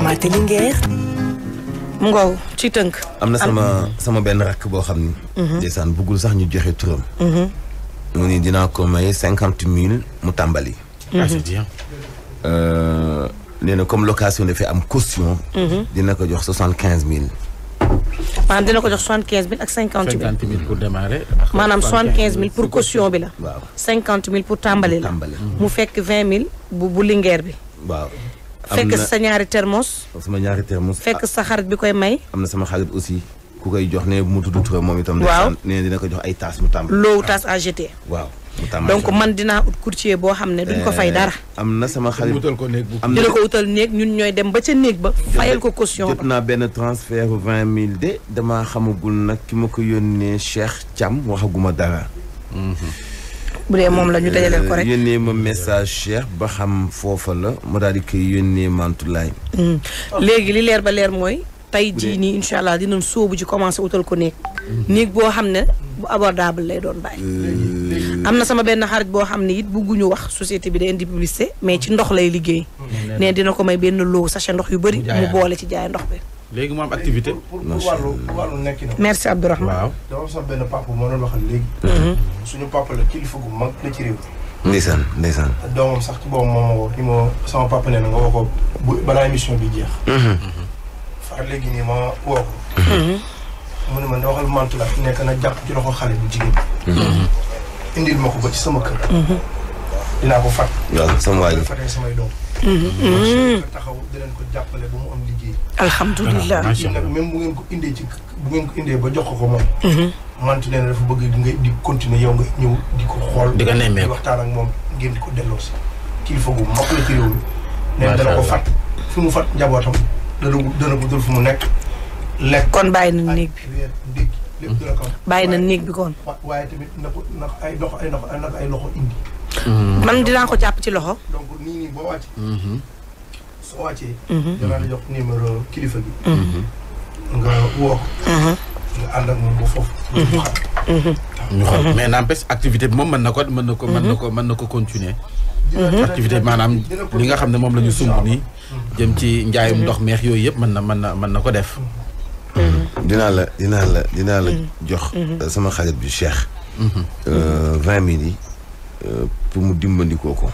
Maté Linguère Ngow ci tënk. am na sama benn rakk boo xam ni. ndeysaan bëggul sax ñu joxe turam. mu ni dinaa ko may 50 000 mu tàmbali. c'est bien. nee na comme location dafay am caution. dina ko jox 75 000. maanaam dina ko jox 75 000 ak 50 000. 50 000 pour démarrer. maanaam 75 000 pour caution bi la. waaw 50 000 pour tàmbali la. mu fekk 20 000 bu Linguère bi. waaw. fekk sa ñaari thermos. sama ñaari thermos. fekk sa xarit bi koy may. am na sama xarit aussi ku koy jox ne mu tudd turam moom itam. waaw nee dina ko jox ay taas mu tàmbali. loowu taas à jeter. waaw mu tàmbali donc man dinaa ut courtier boo xam ne duñ ko fay dara. am na sama xarit wutal ko néeg bu. dina ko utal néeg ñun ñooy dem ba ca néeg ba. fayal ko caution jot naa benn transfert 20 000 de damaa xamagul nag ki ma ko yónnee Cheikh Thiam waxaguma dara. bu dee moom la ñu dajaleel ko rek. yónnee ma message Cheikh ba xam foofa la mu daal di koy yónnee Mantulaay. léegi li leer ba leer mooy. tey jii nii incha allah dinañ sóobu ci commencé utal ko néeg. néeg boo xam ne bu abordable lay doon bàyyi. am na sama benn xarit boo xam ne it bugguñu wax société bi day indi publicité mais ci ndox lay liggéey. ne dina ko may benn loo sachet ndox yu bëri. mu boole ci jaay ndox bi. léegi mu am activité. pour wàllu nekki na. merci Abdourahmane. waaw dafa am sama benn papa moo doon waxal léegi. suñu papa la kilifa gu mag la ci réew. ndeysaan ndeysaan. doomam sax ci boobu moom moo woo ni ma sama papa nee na nga woo ko bu balaa émission bi jeex. far léegi nii ma woo ko. mu ne ma da waxal Mantula nekk na jàpp ci loxo xale bu jigéen. indil ma ko ba ci sama kër. dinaa ko fat. waaw sama waa ji fatee samay doom. taxaw di leen ko jàppale ba mu am liggéey. alhamdulilah. macha allah même bu ngeen ko indee ba jox ko moom. Mantu nee na dafa bëgg ngay di continuer yow nga ñëw di ko xool. di ko nemmeeku di waxtaan ak moom ngeen di ko delloo si. kilifa gu mag la ci réew mi. nee na dana ko fat fi mu fat njabootam dana ko dul fu mu nekk. lekk kon bàyyi na néeg bi. weer ndékki lépp dina ko am. bàyyi na néeg bi kon. waaye tamit na ko ay loxo indi. man dinaa ko jàpp ci loxo. donc nii boo wàccee. soo wàccee. danaa la jox numéro kilifa gi. nga woo ko. nga ànd ak moom ba foofu. ñu xool mais n'empêche activité bi moom mën na ko continuer. activité bi maanaam li nga xam ne moom la ñu sumb nii. jëm ci njaayum ndox meex yooyu yëpp mën na ko def. dinaa la jox sama xarit bi Cheikh. 20 000 yi pour mu dimbandikoo ko.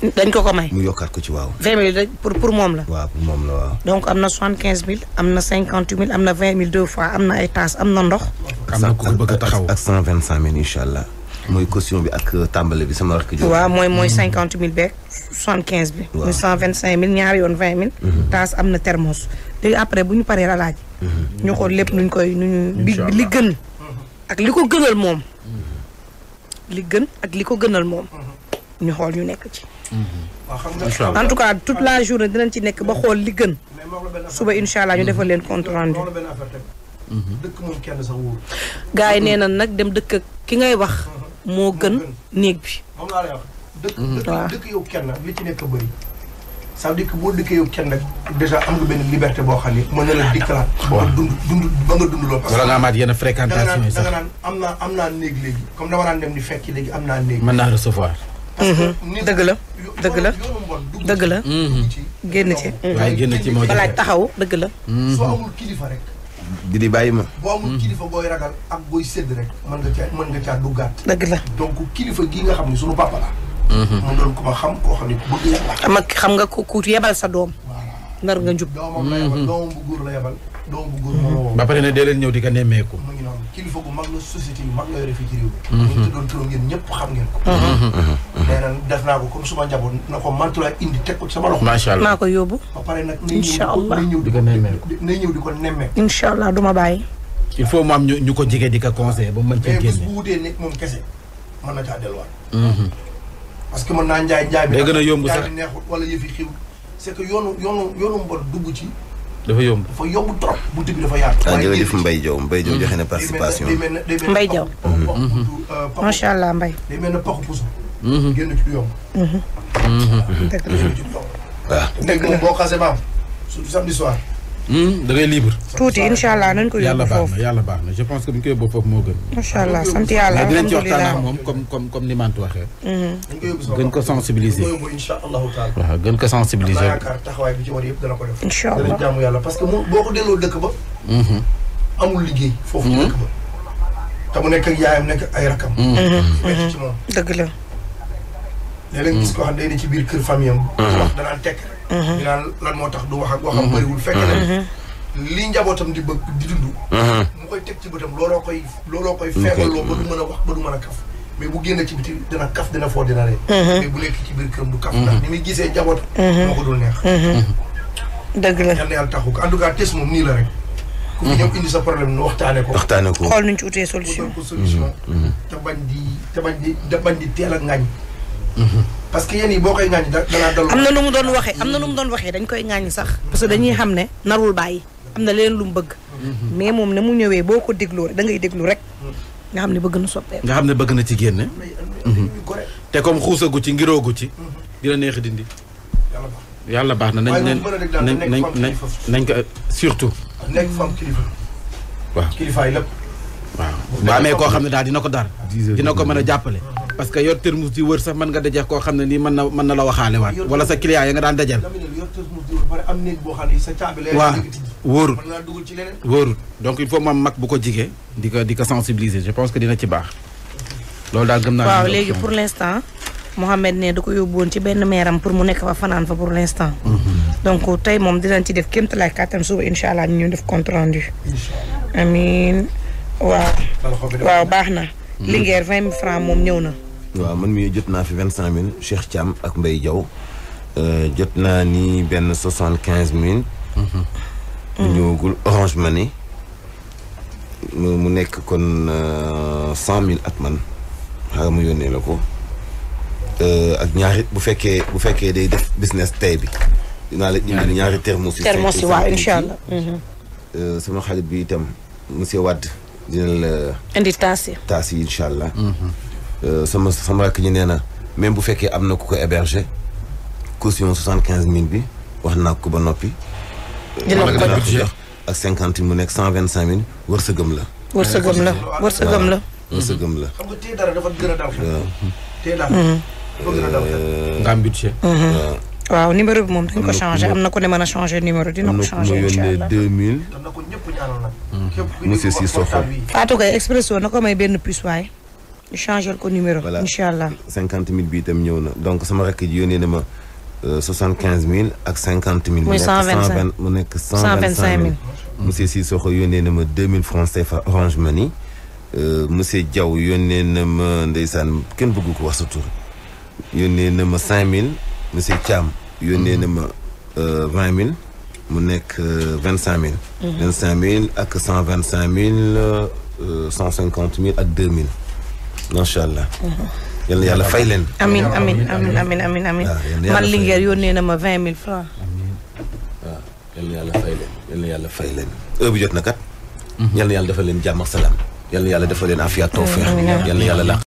dañ ko may. mu yokkaat ko ci waaw. 20 000 pour moom la. waaw pour moom la waaw. donc am na 75 000 am na 50 000 am na 20 000 deux fois am na ay taas am na ndox. am na ku ko bëgg a taxaw ak 125 000 incha allah. mooy caution bi ak tàmbale bi sama rakk jox. waaw mooy 50 000 beeg 75 bi. waaw muy 125 000 ñaari yoon 20 000. taas am na thermos. léegi après bu ñu paree la laaj. ñu xool lépp nuñ koy li gën. ak li ko gënal moom. li gën ak li ko gënal moom. ñu xool ñu nekk ci. en tout cas toute la journée dinañ ci nekk ba xool li gën. suba incha allah ñu defal leen compte rendu. dëkk moom kenn sax wóor. gars yi nee na nag dem dëkk ak ki ngay wax moo gën néeg bi. moom laa lay wax. dëkk yow kenn li ci nekk bëri. ça veut dire que boo dëkkee yow kenn rek déjà am nga benn liberté boo xam ni mën na la dikkalaat. ba nga dund loolu. parce que wala nga amaat yenn fréquentation yi sax da nga naan am naa néeg léegi comme dama naan dem di fekki léegi am naa néeg. mën naa recevoir. dëgg la dëgg la dëgg la. génn ci. waaye génn ci moo jafe balaaj taxaw dëgg la. soo amul kilifa rek. di bàyyi ma. boo amul kilifa booy ragal ak booy sédd rek mën nga caa duggaat. dëgg la. donc kilifa gii nga xam ne sunu papa la. mu doon ko ma xam koo xam ne ku bëgg yàlla. xam nga ku yebal sa doom. nar nga njub. doomam la yebal doomam bu góor la yebal. doomam bu góor moo ba pare ne dee leen ñëw di ko nemmeeku. mu ngi noonu kilifa gu mag la société yu mag la yore fii ci réew mi. ñu ngi doon turam ngeen ñëpp xam ngeen ko. nee na def naa ko comme suma njaboot na ko Mantula indi teg ko ci sama loxo. macha allah maa ko yóbbu. ba pare nag incha allah nay ñëw di ko nemmeeku. incha allah duma bàyyi. il faut mu am ñu ko jege di ko conseiller ba mu mën cee mais bés génne. bu wutee nekk moom kese mën na caa delluwaat. parce que mën naa njaay bi. day gën a yomb sax njaay bi neexut wala yëfi xiw. c'est que yoonu mbon dugg ci. dafa yomb trop buntu bi dafa yaatu. waaw jërëjëf Mbaye Diaw joxe na participation. Mbaye Diaw. macha allah Mbaye. day mel ne paxu puso. génn ci du yomb. dëgg la. génn ci du yomb. waaw dëgg moom boo xasee ba am surtout samedi soir da ngay libre. tuuti incha allah nañ ko yóbbu foofu yàlla baax na je pense que bu ñu koy yóbbu foofu moo gën. macha allah sant yàlla dinañ ci waxtaan ak moom comme ni Mante waxee. gën ko sensibiliser. incha allahu taala. waaw gën ko sensibiliser. yaakaar taxawaay bi ci war yëpp dana ko def. incha allah dana jaamu yàlla parce que boo ko delloo dëkk ba. amul liggéey foofu ci dëkk ba. te mu nekk ak yaayam nekk ay rakam. metti ci moom. dëgg la. léeg-léeg gis ko xam day ne ci biir kër famille am. wax danaan tekk rek. ñu naan lan moo tax du wax ak waxam bëriwul fekk na li njabootam di bëgg di dund. mu koy teg ci bëtam looloo koy feebaloo ba du mën a wax ba du mën a kaf. mais bu génne ci biti dina kaf dina foo dina ree. mais bu nekk ci biir këram du kaf. ndax ni muy gisee njabootam. moo ko dul neex. dëgg la yal na yàlla taxu ko en tout cas tes moom nii la rek. ku fi ñëw indi sa problème nu waxtaane ko. xool nuñ ci utee solution. te bañ di teel a ŋañ. parce que yéen yi boo koy ŋañ danaa dal. am na nu mu doon waxee dañ koy ŋañ sax. parce que dañuy xam ne narul bàyyi am na leen lu mu bëgg. mais moom ne mu ñëwee boo ko dégloo rek da ngay déglu rek. nga xam ne bëgg na soppeeku. nga xam ne bëgg na ci génne. te comme xuusagu ci ngiroogu ci. dina neex a dindi. yàlla baax na nañ ko surtout. nekk femme kilifa. waaw kilifaay lépp. waaw bu amee koo xam ne daal dina ko dar dina ko mën a jàppale. parce que yor termus di wër sax mën nga dajeex koo xam ne nii mën na la waxaale waat wala sa client ya nga daan dajal. waaw wóorut wóorut donc il faut moom mag bu ko jigee di ko sensibiliser je pense que dina ci baax. loolu daal gëm naa. waaw léegi pour l'instant Mohamed ne da ko yóbbu woon ci benn meeram pour mu nekk fa fanaan fa pour l'instant. donc tey moom dinañ ci def kéemtalaay kàttan suba incha allah ñu def compte rendu. amiin waaw baax na. Linguère 20 000 francs moom ñëw na. waaw man mii jot naa fi 25 000 Cheikh Thiam ak Mbaye Diaw jot naa ni benn 75 000. ñëwagul Orange Money mu nekk kon 100 000 ak man xaaral mu yónnee la ko ak ñaari bu fekkee day def business tey bi dinaa la indi ñaari thermos yi waaw incha allah. sama xarit bi itam monsieur Wade dina la indi taas yi incha allah. sama rakk ñi nee na même bu fekkee am na ku ko héberger caution 75 000 bi wax naa ko ba noppi. dina ko jox ak 50 mu nekk 125 000 wërsëgam la. wërsëgam la. wërsëgam la. xam nga téye dara dafa gën a dal xel. téye dara dafa gën a dal xel. nga am budget. waaw numéro bi moom dañ ko changé am na ku ne mën a changé numéro dina ko changé incha allah. 2000. am na ko ñëpp ñaanal nag. monsieur Sissoko. Fatou Gueye Expresso na ko may benn puce waaye. ñu changé ko numéro. voilà incha allah 50 000 bi itam ñëw na donc sama rakk ji yónnee na ma 75 000 ak 50 000. muy 125 mu nekk 125 000. monsieur Sissoko yónnee na ma 2000 francs CFA Orange Money. monsieur Diaw yónnee na ma ndeysaan kenn bëggu ko wax sa tur. yónnee na ma 5000. monsieur Thiam yónnee na ma 20 000 mu nekk 25 000. 25 000 ak 125 000 150 000 ak 2000. macha allah. yal na yàlla fay leen. amiin man Linguère yónnee na ma 20 000 francs. waaw yal na yàlla fay leen yal na yàlla fay leen. heure bi jot na kat. yal na yàlla defal leen jàmm ak salaam. yal na yàlla defal leen afiya tawfiq. yal na yàlla laq